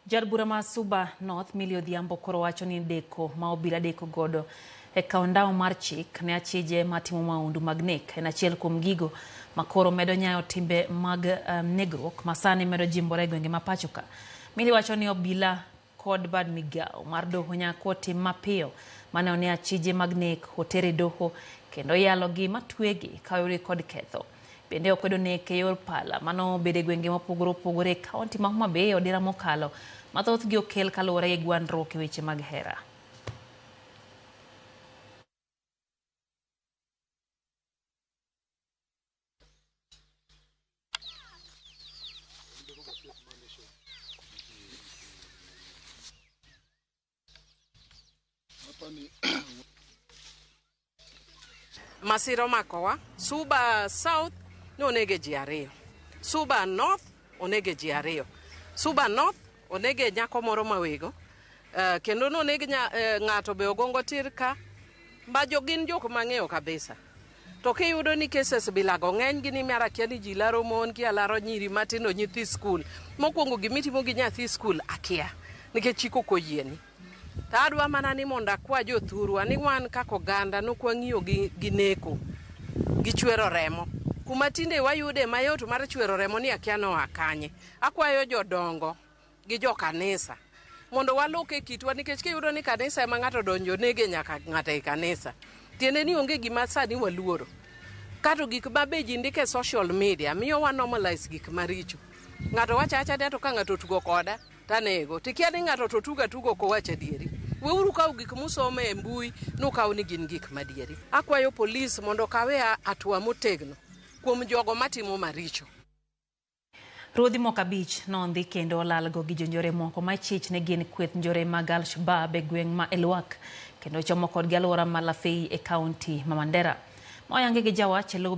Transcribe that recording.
Jaod bura ma Suba North Millie Odhiambo koro wacho ni deko ma obila deko godo e kawo ndawa mar chik ne achije matimo maundu mag nek en achiel kuom gigo ma koro medo nyayo timbe mag negruok ma sani medo jimbore e gwenge ma pacho ka. Millie wacho ni obila kod bad migao mar doho nyaka otim mapiyo maneno ni achije mag nek oter e doho kendo yalogi matwegi ka oyudgi kod ketho. Bende okwedo nek e yor pala mano obedo e gwenge mopogore opogore e kaunti ma Homa Bay e odira mokalo ma thothgi okel kaluwore gi gwandruok e weche mag hera. Masira omakowa. Suba South ne onege ji ariyo. Suba North onege ji ariyo. Suba North onege nyako moro mawego. Kendo noneg ng'ato be ogongo tir ka. Ma jo gin jok mang'eyo kabisa. To kiyudo ni cases bilago ng'eny gi ni mar akia ni ji laro mon, kia laro nyiri matindo nyithi skul. Mokwongo gimitimo gi nyathi skul akia. Nikech chik ok oyieni. To adwa mana ni mondo akwa jothurwa ni wan kaka oganda nok wang'iyo gi neko gi chwero remo. Kuma tinde wayude mayot mar chwero remo ni akia noa kanye. Akwayo jodongo gi jokanisa mondo walok e kitwa nikech kiyudo ni kanisa ema ng'ato donjo nege nyaka ng'ato e kanisa. Tiende ni onge gima sani waluoro. Kato gik ma be ji ndiko e social media miyo wa normalize gik maricho. Ng'ato wacho awacha ni to ka ng'ato otugo koda tanego. Tikia ni ng'ato to tugo atugo ok owach adieri. Weuru kawo gik musomo e mbui nukaw ni gin gik madieri. Akwayo polis mondo okawe hatua motegno kuom jogo matimo maricho. Ruodhi moko abich nondhi kendo olalgo gi jonjore moko ma chich ne gin kweth njore mag Al-Shabaab e gweng' ma Elwak kendo chomo kodgi alwora ma Lafey e kaunti ma Mandera. Ma oyangi gi jawach e lo